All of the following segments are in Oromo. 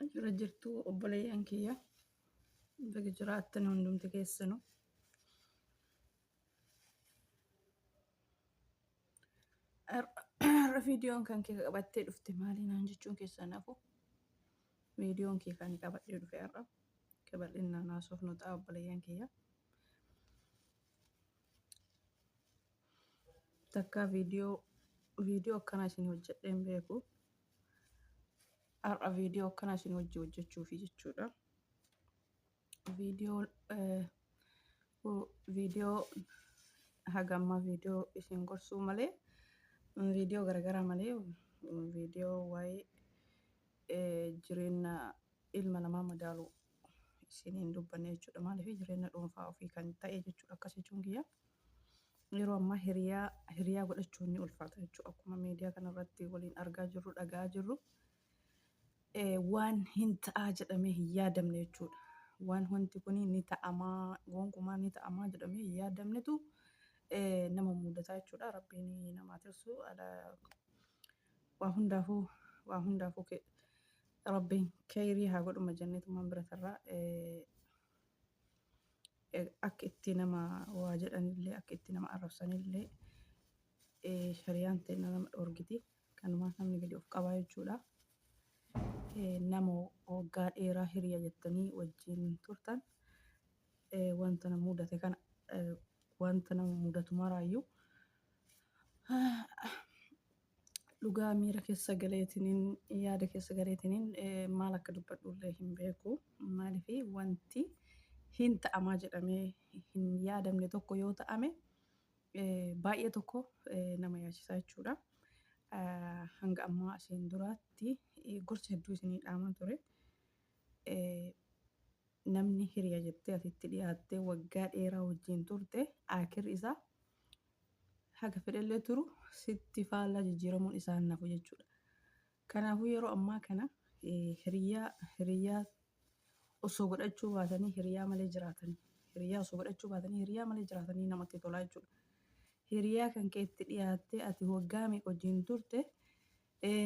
Jira jirtuu obboleeyyan kiyya, baga jiraattan hundumti keessanu. Har'a viidiyoon kan kee qabattee dhufte maali naan jechuun keessan hafu. Viidiyoon kee kan qabadhee dhufe har'a ka bal'innaan haasofnu ta'a obboleeyyan kiyya. Takkaa viidiyoo viidiyoo akkanaa isin hojjedhee hin beeku. Har'a viidiyoo akkanaa isin wajji hojjechuufi jechuudha. Viidiyoo viidiyoo haga ammaa viidiyoo isin gorsuu malee, viidiyoo garagaraa malee, viidiyoo waa'ee jireenya ilma namaa madaalu isin hin dubbanne jechuudha. Maaliif jireenya dhuunfaa ofii kan ta'e jechuudha. Akkas jechuun kiyya yeroo ammaa hiriyaa hiriyaa godhachuun ni ulfaata jechuudha. Akkuma miidiyaa kanarratti waliin argaa jirru, dhaga'aa jirru, waan hin ta'aa jedhamee hin yaadamne jechuudha. Waan wanti kun ni ta'amaa, gonkumaa ni ta'amaa jedhamee hin yaadamnetu nama mudataa jechuudha. Rabbiin namaa tirsu. Waa hundaafuu, waa hundaafuu Rabbiin keyrii haa godhuma jenneetumaan bira tarraa. Akka itti nama waa jedhanillee, akka itti nama arrabsanillee shariyaan teenna nama dhoorgiti. Kanumaaf namni gadi of qabaa jechuudha. Nama waggaa dheeraa hiriya jettanii wajjin turtan wanta na mudate kana, wanta nama mudatu maraayyuu dhugaa miira keessa galeetiniin, yaada keessa galeetiniin maal akka dubbadhullee hin beeku. Maaliif wanti hin ta'amaa jedhamee hin yaadamne tokko yoo ta'ame baay'ee tokko nama yaachisa jechuudha. Hanga ammaa asiin duraatti gorsa hedduu isinii dhaamaa ture. Namni hiriya jettee asitti dhiyaattee waggaa dheeraa wajjin turte akirri isaa haga fedhellee turu sitti faallaa jijjiiramuun isaa hin hafu jechuudha. Kanaafuu yeroo ammaa kana hiriyaa hiriyaa osoo godhachuu baatanii hiriyaa malee jiraatanii, hiriyaa osoo godhachuu baatanii hiriyaa malee jiraatanii namatti tolaa jechuudha. Hiriyaa kan kee itti dhiyaattee ati waggaa meeqa wajjin turte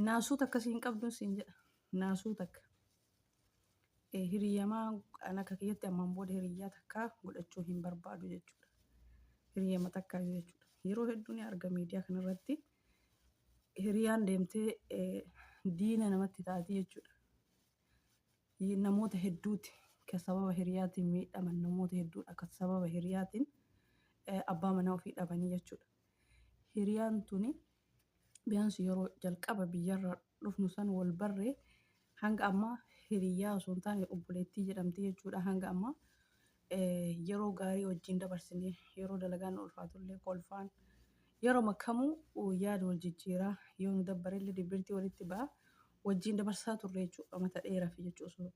naasuu takka siin qabduun siin jedha. Naasuu takka. Hiriyyamaa an akka kiyyatti ammaan booda hiriyyaa takka godhachuu hin barbaadu jechuudha. Hiriyyama takka jechuudha. Yeroo hedduu ni arga miidiyaa kanarratti hiriyaan deemtee diina namatti taati jechuudha. Namoota hedduuti kan sababa hiriyaatiin miidhaman, namoota hedduudha kan sababa hiriyaatiin abbaa manaa ofii dhabanii jechuudha. Hiriyaan tuni biyaansi yeroo jalqaba biyyarra dhufnu san wal barree hanga ammaa hiriyyaa osoo hin taane obboleettii jedhamti jechuudha. Hanga ammaa yeroo gaarii wajjin dabarsine, yeroo dalagaan ulfaatullee kolfaan, yeroo kamuu yaada wal jijjiiraa, yoo nu dabbarellee dibbirtii walitti ba'a wajjin dabarsaa turre jechuudha. Mata dheeraa fi jechuudha osoo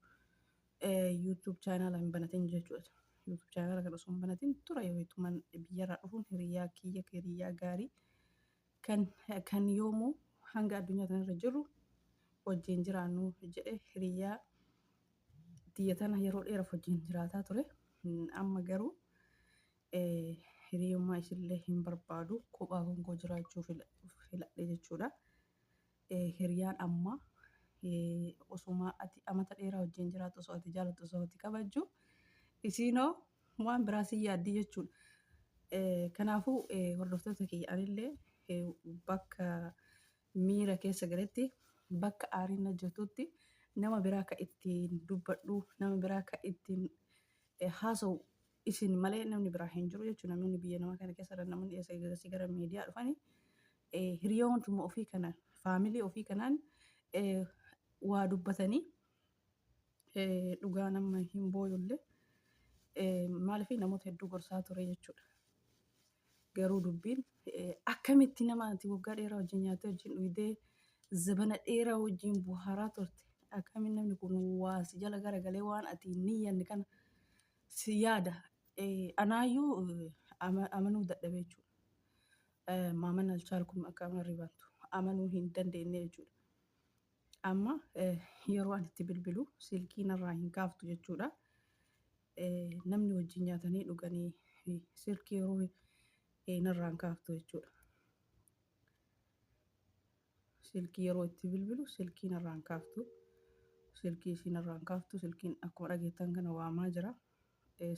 YouTube chaanaala hin banatin jechuudha. YouTube chaanaala kana osoo hin banatin tura yeroo ittumaan biyyarraa dhufuun hiriyyaa kiyya, hiriyyaa gaarii kan yoomuu hanga addunyaa kanarra jirru wajjin jiraannu jedhe hiriyyaa tiyya tana yeroo dheeraaf wajjin jiraataa ture. Amma garuu hiriyyummaa isillee hin barbaadu, kophaa konkoo jiraachuu filadhe jechuudha. Hiriyaan ammaa osuma ati amata dheeraa wajjin jiraattu, osoo ati jaalattu, osoo ati kabajju, isiinoo waan biraa si yaaddii jechuudha. Kanaafuu hordoftoota kiyya, anillee bakka miira keessa galetti, bakka aariin na jirtutti nama biraa ka ittiin dubbadhu, nama biraa ka ittiin haasa'u isin malee namni biraa hin jiru jechuudha. Namoonni biyya namaa kana keessa jiran, namoonni eessa eegasii gara miidiyaa dhufanii hiriyoontuma ofii kana, faamilii ofii kanaan waa dubbatanii dhugaa nama hin booyullee. Maaliif namoota hedduu gorsaa ture jechuudha. Garuu dubbiin akkamitti nama ati waggaa dheeraa wajjin nyaattee, wajjin dhugdee, zabana dheeraa wajjin buhaaraa turte, akkamiin namni kun waa si jala garagalee waan ati hin niyyanne kana si yaada? Anaayyuu amanuu dadhabe jechuudha. Maaman alchaalkum akka amarri bantu amanuu hin dandeenye jechuudha. Amma yeroo ani itti bilbilu silkii narraa hin kaaftu jechuudha. Namni wajjin nyaatanii dhuganii silkii yeroo narraa hin kaaftu jechuudha. Silkii yeroo itti bilbilu silkii narraa hin kaaftu. Silkii isiin irraan kaaftu, silkiin akkuma dhageettan kana waamaa jira.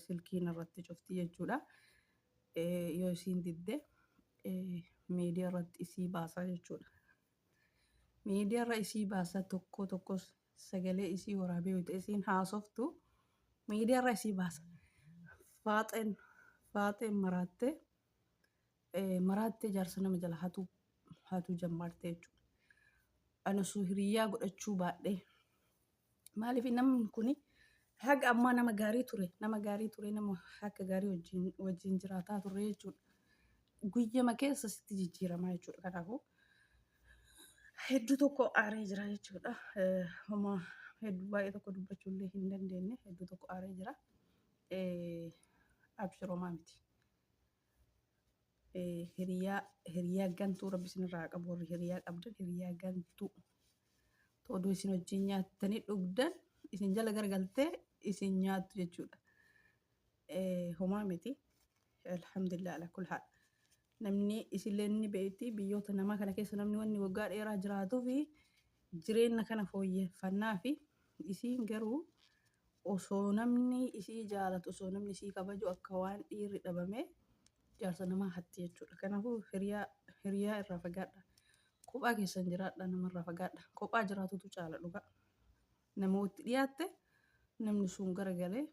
Silkiin irratti cufti jechuudha. Yoo isiin didde miidiyaa irratti isii baasaa jechuudha. Miidiyaa irra isii baasaa, tokko tokkos sagalee isii waraabee yoo ta'e isiin haasoftu miidiyaa irra isii baasa. Faaxeen maraattee maraattee jaarsa nama jala hatuu hatuu jammaarte jechuudha. Ani osoo hiriyyaa godhachuu baadhee, maaliif namni kun haga ammaa nama gaarii ture, nama gaarii ture, nama akka gaarii wajjin jiraataa turre jechuudha. Guyyama keessa sitti jijjiiramaa jechuudha. Kanaafuu hedduu tokko aaree jira jechuudha. Homaa hedduu baay'ee tokko dubbachuu illee hin dandeenye, hedduu tokko aaree jira. Abshiroomaa miti. Hiriyaa gantuu rabbi isinirraa haa qabu. Warri hiriyaa qabdan, hiriyaa gantuu oduu isin wajjin nyaattanii dhugdan isin jala garagaltee isin nyaattu jechuudha. Homaa miti. Alhamdulillah ala kul haal. Namni isillee ni beekti, biyyoota namaa kana keessa namni wanni waggaa dheeraa jiraatuu fi jireenya kana fooyyeffannaa fi isiin garuu osoo namni isii jaalatu, osoo namni isii kabaju, akka waan dhiirri dhabame jaarsa namaa hatti jechuudha. Kanaafuu hiriyaa irraa fagaadha. Kophaa keessan jiraadha, namarraa fagaadha. Kophaa jiraatutu caala dhugaa. Nama itti dhiyaatte namni sun garagalee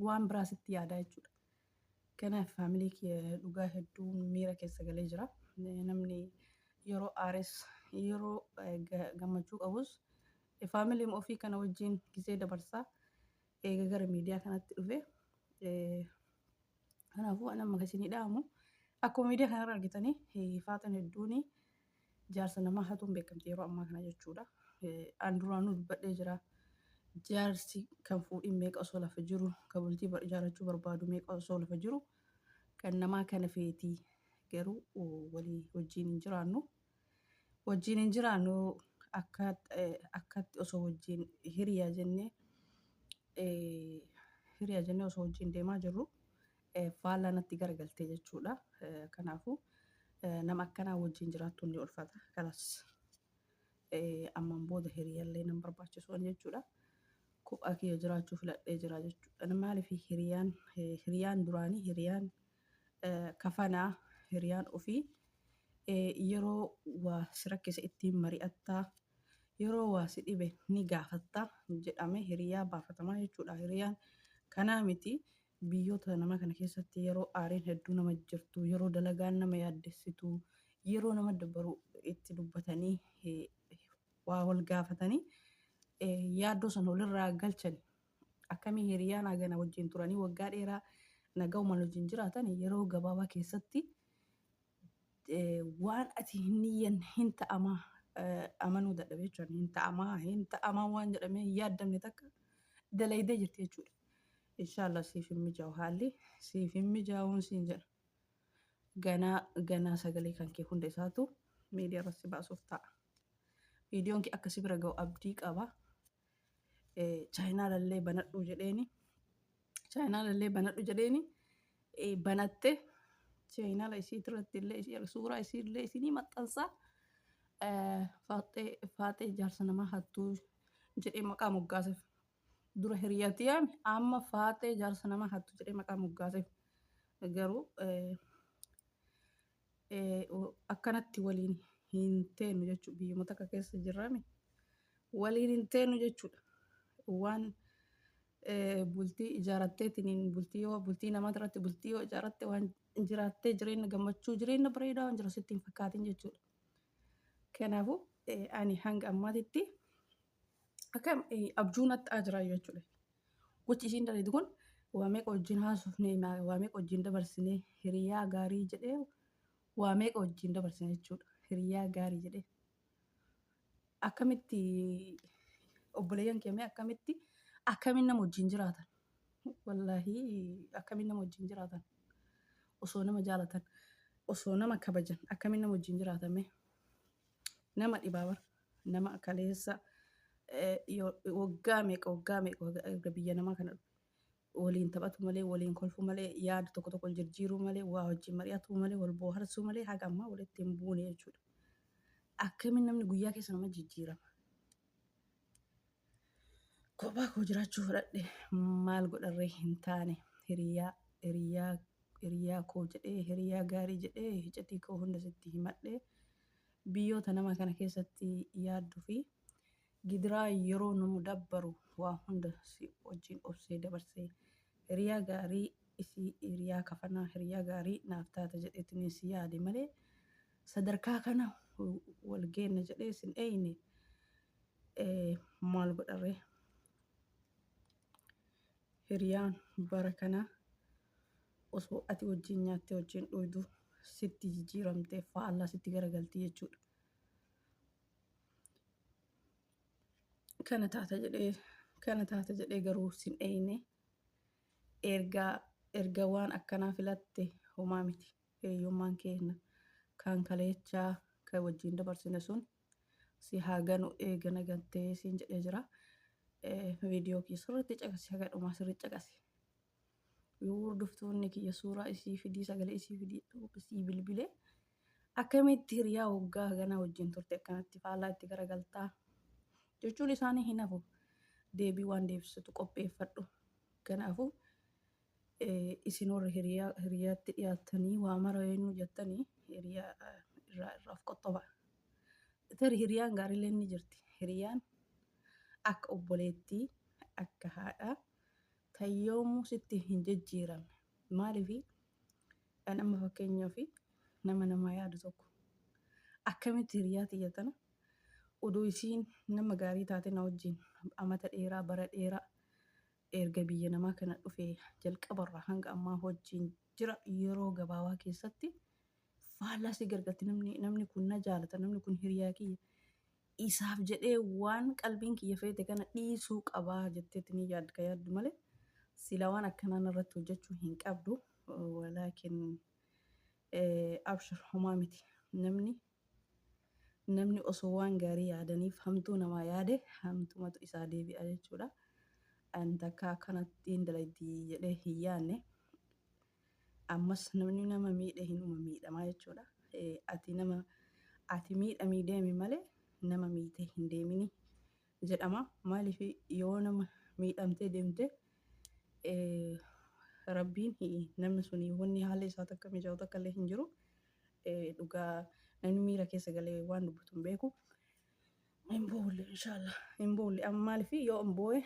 waan biraa sitti yaadaa jechuudha. Kanaaf faamilii kiyya dhugaa hedduu miira keessa galee jira. Namni yeroo aares, yeroo gammachuu qabus faamiliin ofii kana wajjin gisee dabarsaa eega gara miidiyaa kanatti dhufe. Kanaafuu ani amma isinii dhaamu, akkuma miidiyaa kanarra argitanii faaxan hedduun jaarsa namaa hatuun beekamti yeroo ammaa kana jechuudha. An duraanuu dubbadhee jira. Jaarsi kan fuudhin meeqa osoo lafa jiru, kan bultii ijaarrachuu barbaadu meeqa osoo lafa jiru, kan namaa kana feetii garuu walii wajjin hin jiraannu. Wajjin hin jiraannu, akkatti osoo wajjin hiriyaa jennee osoo wajjin deemaa jirru faallaa natti garagaltee jechuudha. Kanaafuu nama akkanaa wajjin jiraattuun ni ulfaata. Kanas ammaan booda hiriyaallee nan barbaachisu jechuudha. Kophaa kiyya jiraachuu filadhee jira jechuudha. Maaliif hiriyaan duraanii, hiriyaan kafanaa, hiriyaan ofii yeroo waa si rakkise ittiin mari'attaa, yeroo waa si dhibe ni gaafattaa jedhamee hiriyaa baafatamaa jechuudha. Hiriyaan kanaa miti, biyyoota nama kana keessatti yeroo aariin hedduu nama jirtu, yeroo dalagaan nama yaaddessitu, yeroo nama dabbaru itti dubbatanii waa wal gaafatanii yaaddoo sana walirraa galchani. Akkamii hiriyaan hagana wajjin turanii waggaa dheeraa nagaumaan wajjin jiraatan yeroo gabaabaa keessatti waan ati hin niyyanne hin ta'amaa amanuu dadhabe jechuudha. Hin ta'amaa, hin ta'amaa waan jedhamee hin yaaddamne takka dalaydee jirti jechuudha. Inshaallah siif hin mijaa'u, haalli siif hin mijaa'uun siin jedha. Ganaa ganaa sagalee kan kee hunda isaatu miidiyaa irratti baasuuf ta'a. Viidiyoon kee akka si bira ga'u abdii qaba. Chaayinaalallee banadhu jedheeni. Chaayinaalallee banadhu jedheeni banatte, chaayinaala isii irratti illee suuraa isii illee isinii maxxansaa. Faaxee jaarsa namaa hattuu jedhee maqaa moggaaseef. Dura hiriyaatti yaame, amma faaxee jaarsa namaa hattuu jedhee maqaa moggaaseef. Garuu akkanatti waliin hin teennu jechuudha. Biyyuma takka keessa jirrami. Waliin hin teennu jechuudha. Waan bultii ijaaratteetiin, bultii yoo bultii namaa irratti bultii yoo ijaaratte, waan jiraattee jireenya gammachuu, jireenya bareedaa waan jiru sitti hin fakkaatin jechuudha. Kanaafuu ani hanga ammaatitti akka abjuu natti ta'aa jira jechuudha. Gochi isiin dalagdu kun, waa meeqa wajjin haasofne, waa meeqa wajjin dabarsine, hiriyaa gaarii jedhee waa meeqa wajjin dabarsine jechuudha. Hiriyaa gaarii jedhee. Akkamitti obboleeyyan keenya akkamitti, akkamiin nama wajjin jiraatan? Wallaahi, akkamiin nama wajjin jiraatan? Osoo nama jaalatan, osoo nama kabajan, akkamiin nama wajjin jiraatan mee? Nama dhibaa bara. Nama kaleessa waggaa meeqa, waggaa meeqa erga biyya namaa kana waliin taphatu malee, waliin kolfu malee, yaada tokko tokko jijjiiruu malee, waa wajjin mari'atuu malee, wal bohaarsuu malee haga ammaa walitti hin buune jechuudha. Akkamiin namni guyyaa keessa nama jijjiirama? Kophaa koo jiraachuu fudhadhe, maal godharree? Hin taane. Hiriyaa hiriyaa hiriyaa koo jedhee, hiriyaa gaarii jedhee, iccitii koo hunda sitti himadhee, biyyoota nama kana keessatti yaadduu fi gidiraa yeroo nu dabbaru waa hunda si wajjin obsee dabarsee, hiriyaa gaarii isii, hiriyaa kafanaa, hiriyaa gaarii naaf taata jedheetiin si yaade malee sadarkaa kana wal geenna jedhee sin eeyne. Maal godharree? Hiriyaan bara kana osoo ati wajjin nyaattee wajjin dhugdu sitti jijjiiramtee faallaa sitti garagalti jechuudha. Kana taata jedhee, kana taata jedhee garuu sin eeyne. Erga waan akkanaa filatte homaa miti. Hiriyyummaan keenya kan kaleechaa kan wajjin dabarsine sun si haa ganu, eegana gantee siin jedhee jira. Viidiyoo kiyya sirriitti caqasi, haga dhumaa sirriitti caqasi. Yoo hordoftoonni kiyya suuraa isii fidii, sagalee isii fidii, isii bilbilee, akkamitti hiriyaa waggaa ganaa wajjin turte akkanatti faallaa itti garagaltaa jechuun isaanii hin hafu. Deebii waan deebisitu qopheeffadhu. Kanaafuu isin warri hiriyaa hiriyaatti dhiyaattanii waa mara eenyu jettanii hiriyaa irraa of qoxxoba. Tarii hiriyaan gaariilee ni jirti. Hiriyaan akka obboleettii, akka haadhaa tayyoomuu sitti hin jijjiiramne. Maaliif? An amma fakkeenyaaf nama namaa yaadu tokko akkamitti hiriyaa tiyya tana, oduu isiin nama gaarii taate, na wajjin amata dheeraa, bara dheeraa, erga biyya namaa kana dhufe jalqabarraa hanga ammaa wajjin jira, yeroo gabaabaa keessatti faallaa si gargalti? Namni kun na jaalata, namni kun hiriyaa kiyya, isaaf jedhee waan qalbiin kiyya feete kana dhiisuu qabaa jetteetti ni yaaddu ka yaaddu malee sila waan akkanaa irratti hojjechuu hin qabdu. Walaakin abshir, homaa miti. Namni osoo waan gaarii yaadaniif hamtuu namaa yaade hamtumatu isaa deebi'a jechuudha. An takka akkanatti hin dalagdi jedhee hin yaadne. Ammas namni nama miidhe hinuma miidhamaa jechuudha. Ati nama ati miidhamii deemi malee nama miitee hin deemini jedhama. Maaliif? Yoo nama miidhamtee deemte, rabbiin namni suni wanni haalli isaa takka mijaa'u takka illee hin jiru. Dhugaa namni miira keessa galee waan dubbatu hin beeku. Hin boolle, inshaallah hin boolle. Amma maaliif? Yoo hin boo'e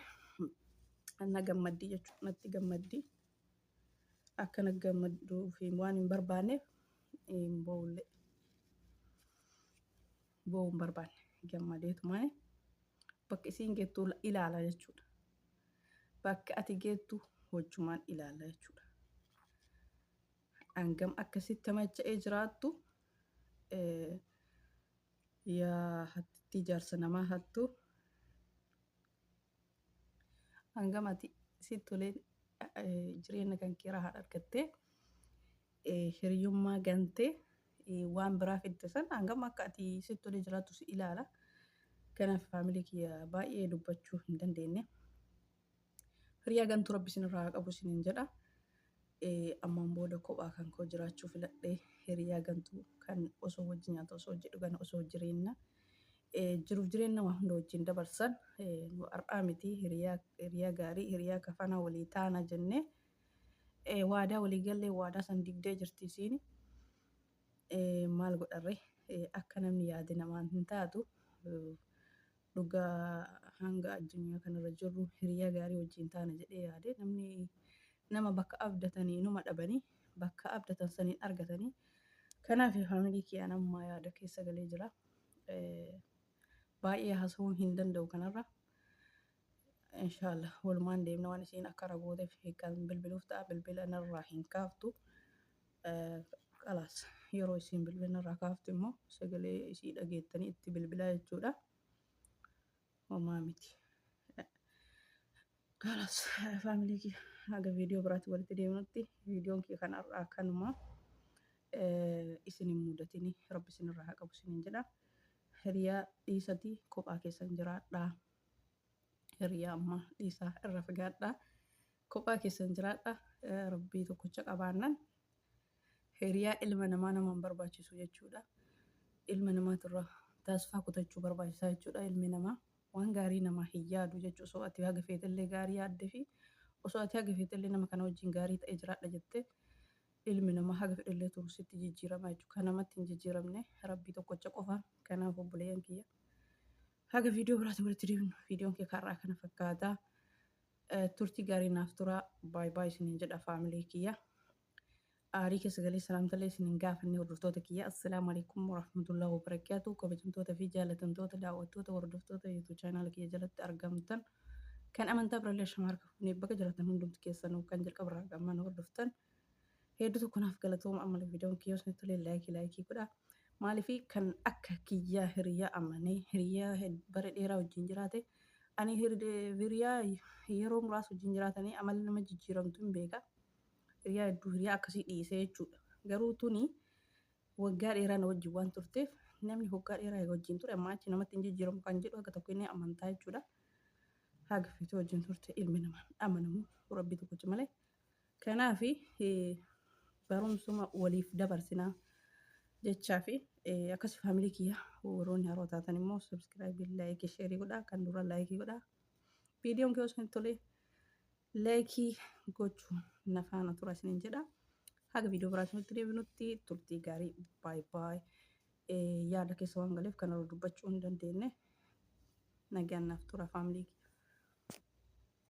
na gammaddi jechuudha, natti gammaddi. Akka na gammadduuf waan hin barbaanneef hin boolle. Boo'uu hin barbaanne, gammadeetumaan bakka isiin geettu ilaala jechuudha. Bakka ati geettu wajjumaan ilaala jechuudha. Hangam akkasitti macha'ee jiraattu yaa hattitti jaarsa namaa hattu? Hangam ati sitti tolee jireenya kan kee haadha argattee hiriyyummaa gantee waan biraa fidde san, hangam akka ati sitti tolee jiraattu si ilaala. Kanaaf faamilii kiyya, baay'ee dubbachuu hin dandeenye. Hiriyaa gantuu rabbi isinirraa haa qabu isiniin jedha. Ammaan booda kophaa kan koo jiraachuu filadhee, hiriyaa gantuu kan osoo wajji nyaata, osoo hojii dhugan, osoo jireenya jiruuf jireenya waa hunda wajjin dabarsan nu har'aa miti. Hiriyaa gaarii, hiriyaa kafanaa walii taana jennee waadaa walii gallee waadaa san digdee jirti isiin. Maal godharre? Akka namni yaade namaan hin taatu. Dhugaa hanga addunyaa kanarra jirru hiriyaa gaarii wajjin taana jedhee yaade, namni nama bakka abdatanii numa dhabanii, bakka abdatan saniin argatanii. Kanaaf faamilii kiyyaan ammaa yaada keessa galee jira. Baay'ee haasa'uu hin danda'u kanarra. Inshaallah walumaan deemna. Waan isiin akkana gooteef kan bilbiluuf ta'a, bilbila narraa hin kaaftu. Kalaas, yeroo isiin bilbila narraa kaaftu immoo sagalee isii dhageettanii itti bilbilaa jechuudha. Homaa miti. Kalaas faamilii kiyya, haga viidiyoo biraatti walitti deemnutti viidiyoon kiyya kan har'aa kanuma. Isin hin mudatini, rabbi isinirraa haa qabu isiniin jedha. Hiriyaa dhiisatii kophaa keessan jiraadhaa. Hiriyaa ammaa dhiisaa, irra fagaadhaa. Kophaa keessan jiraadhaa. Rabbii tokkicha qabaannan hiriyaa ilma namaa nama hin barbaachisu jechuudha. Ilma namaatirraa tasfaa kutachuu barbaachisaa jechuudha ilmi namaa. Waan gaarii namaa hin yaadu jechuudha. Osoo ati haga feetellee gaarii yaaddee fi osoo ati haga feetellee nama kana wajjin gaarii ta'e jiraadha jettee, ilmi namaa haga fedhellee turu sitti jijjiirama jechuudha. Kan namatti hin jijjiiramne Rabbii tokkocha qofa. Kanaaf obboleeyyan kiyya, haga viidiyoo biraatti walitti deebinu, viidiyoon kee karraa kana fakkaata. Turtii gaarii naaf tura. Baay baay isiniin jedha, family kiyya. Aarii keessa galee salaamtallee isiniin gaafanne, hordoftoota kiyya. Assalaamu alaikum warahmatullahi wabarakaatu. Kabajamtoota fi jaalatamtoota daawwattoota, hordoftoota YouTube channel kiyya jalatti argamtan, kan amantaa birallee shama harka fuunee bakka jiraatan hundumti keessanuu, kan jalqabarraa gammaan hordoftan, hedduu tokko naaf galatooma. Ammallee viidiyoon kiyya osoo tolee like like godha. Maaliif kan akka kiyyaa hiriyaa amanee hiriyaa bara dheeraa wajjin jiraate, ani hiriyaa yeroo muraasa wajjin jiraatanii amalli nama jijjiiramtu hin beeka. Hiriyaa hedduu hiriyaa akkasii dhiisee jechuudha. Garuu tuni waggaa dheeraa na wajjin waan turteef, namni waggaa dheeraa wajjin ture amma achi namatti hin jijjiiramu kan jedhu akka tokko inni amantaa jechuudha. Haga feete wajjin turte ilmi namaa amanamu Rabbi tokkocha malee. Kanaaf barumsuma waliif dabarsinaa jechaa fi akkas family kiyya, warroonni haroo taatan immoo subscribe, like, share godhaa, kan dura like godhaa. Viidiyoon kee osoo hin tolee like gochuu na faana tura isiniin jedha. Haga viidiyoo biraatti nutti deebinutti turtii gaarii, baay baay. Yaada keessa waan galeef kana dubbachuu hin dandeenye. Nagaan naaf tura, family kiyya.